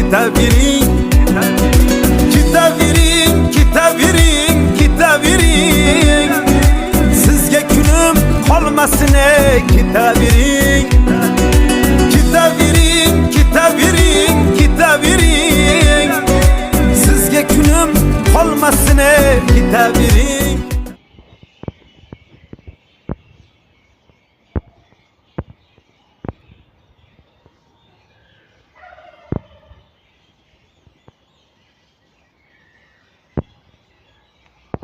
Ketavering, ketavering, ketavering, ketavering. Sizga kunim qolmasin, ey, ketavering. Ketavering, ketavering, ketavering. Sizga kunim qolmasin, ey, ketavering.